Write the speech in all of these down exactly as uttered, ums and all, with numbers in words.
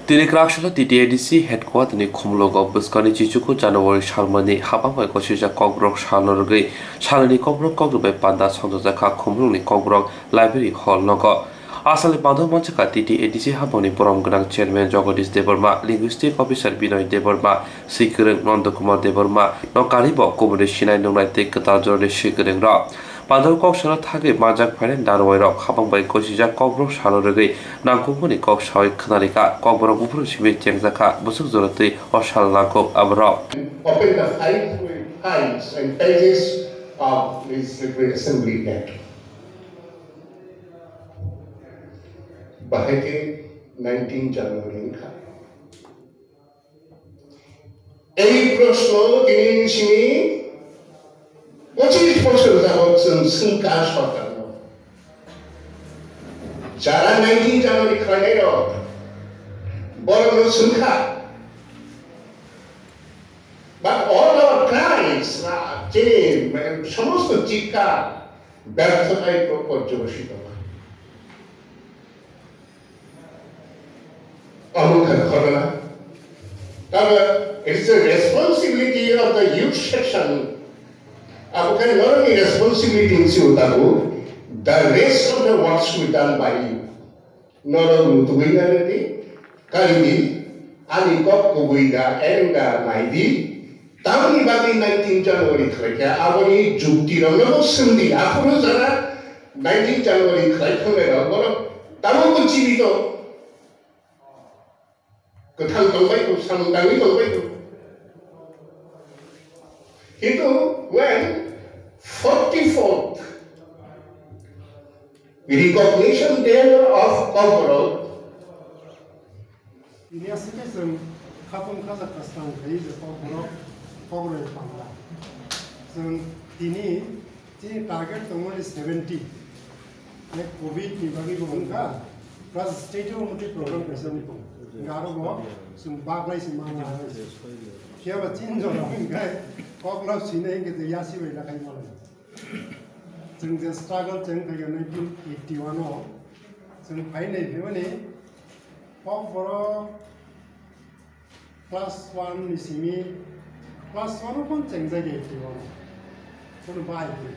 Tini kwrak salo T T A D C headquarter ni khumlogo bwskangni chichuku January salmani hapang bai gosijak kokborok salno rwgwi salni kokborok kokborok bai panda songjakha khumlokni kokborok library hall nogo. Asali bandor manchakha T T A D C hapangni borom gwnang chairman Jagadish Debbarma, linguistic officer Binoy Debbarma, swi kwrwng Nandakumar Debbarma no karibo kubuni sinai nungnai tei kwtal jorani swi kwrwng rok. Pandao kok sano thagwi manjak phainai narwai rok hapang bai gosijak kokborok sano rwgwi nangkukmani kok sawi khwnarikha, kokborok buphuru simi chengjakha, bwswk jora twi o sal nangkuk aborok. Open the five files and pages of this Assembly Act. Bahai khe nineteen January wngkha. Ei proshno tini simi pochis bochor jabot chwng swngkha sorkarno. Jara nineteen January khlainairok borokno swngkha. But all our cries, ah, chini, eh, somosto chikkar byarthotai por-, porjobosito. Omo wngkha ghotona. Tamo, it is the responsibility of the youth section. Abo khe norokni responsibility wngsi utago, the rest of the works will be done by you. Norok mutugwi narwdi, karidi, ani kok kubui da, ereng da, naidi. Tamoni bagwi nineteen January khlaikha, aboni jukti rokno bo swngdi, aphuru jara nineteen January khlai thangnairok, borok tamo bo jibito kwthang tongbai tong, samung tangwi tongbai tong. Kintu when forty-fourth Recognition Day of Kokborok, tini aswk khe chwng khatung khajak kwsang khai je Kokborok, Kokborok panda. Chwng tini chini target tongmani seventy. Like covid ni bagwi bo wngkha, plus state o motwi program kaisa wngwi tongo. Hwnkhe aro bo chwng baglai se mangna hai se. Phiya ba chini jora hwnkhe Kokborok sinai hwnkhe je yasi bai lakhai malai. Chwng je struggle chwng khaikha nineteen eighty-one o, chwng phai nai phaimani Kokborok class one ni simi, class one o phone chengjak ya eighty-one o, phone bai khe.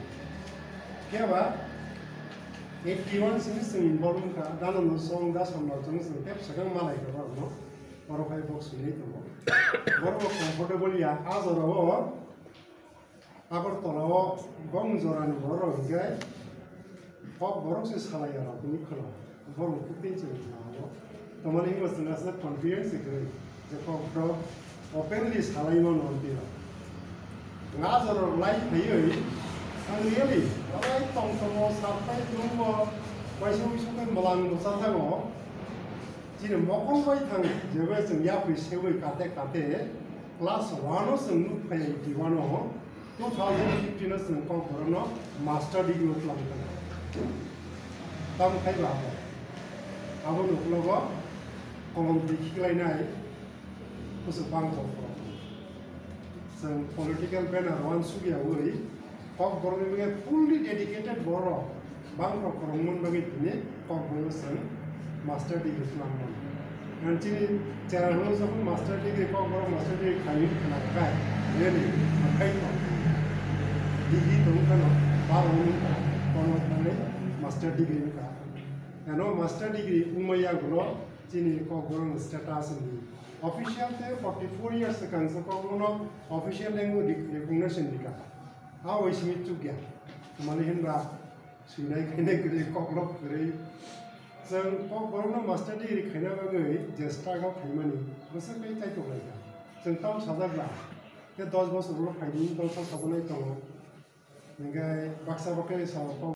Phiya ba eighty-one simi chwng involve wngkha, dano no song da som no chwng chwng tep swkang malai kha borok no, borok hai bok swinai tongo, borok bo comfortable ya, a jora o. Agartala o bong jorani borok rok hwnkhe kok borok se salai ya rok ni khwlwng borok khe tei chwng thango. Tamani hwnba chwng aswk confidence se kwrwi je kok borok openly salai mano hwnwi rok. Nga jorok lai phaiwi ang really orai tong tongo sapai tongo waisa waisa khe mwlang bwsa thango. Chini mokol bai thang jebe chwng yapri sewi kate kate class one o chwng nuk phai eighty-one o. Two thousand fifteen o chwng Kokborok no master degree o twlang kha. Tamo khai ba abo. Abo ni uklogo kolom twi khiklainai kuchuk bangkok borok. Chwng political banner wansuk yaui Kokborok ni bagwi fully dedicated borok bangkok kwrwngmani bagwi tini Kokborok chwng master degree twlang mano. Ang chini chera hwnwi jokhon master degree, Kokborok master degree khainwi khna khai, really, akhai tong. Degree tong khano, baro wngkha, kono thangwi master degree wngkha. Ano master degree wngmaya gulo chini Kokborok ni status ni official te forty four years swkang se Kokborok no official language rec-, recognition rikha. A oi simi chukya. Mani hinba Swinai khainai kwrwi, koklop kwrwi. Chwng Kokborokno master degree khaina bagwi je struggle khaimani, bwswk tei chaitok lai kha. Chwng tamo sajak ba, khe dos bosor ulo phaidi, dos bosor sajaknai tongo. Hinkhe baksa bo khe sa,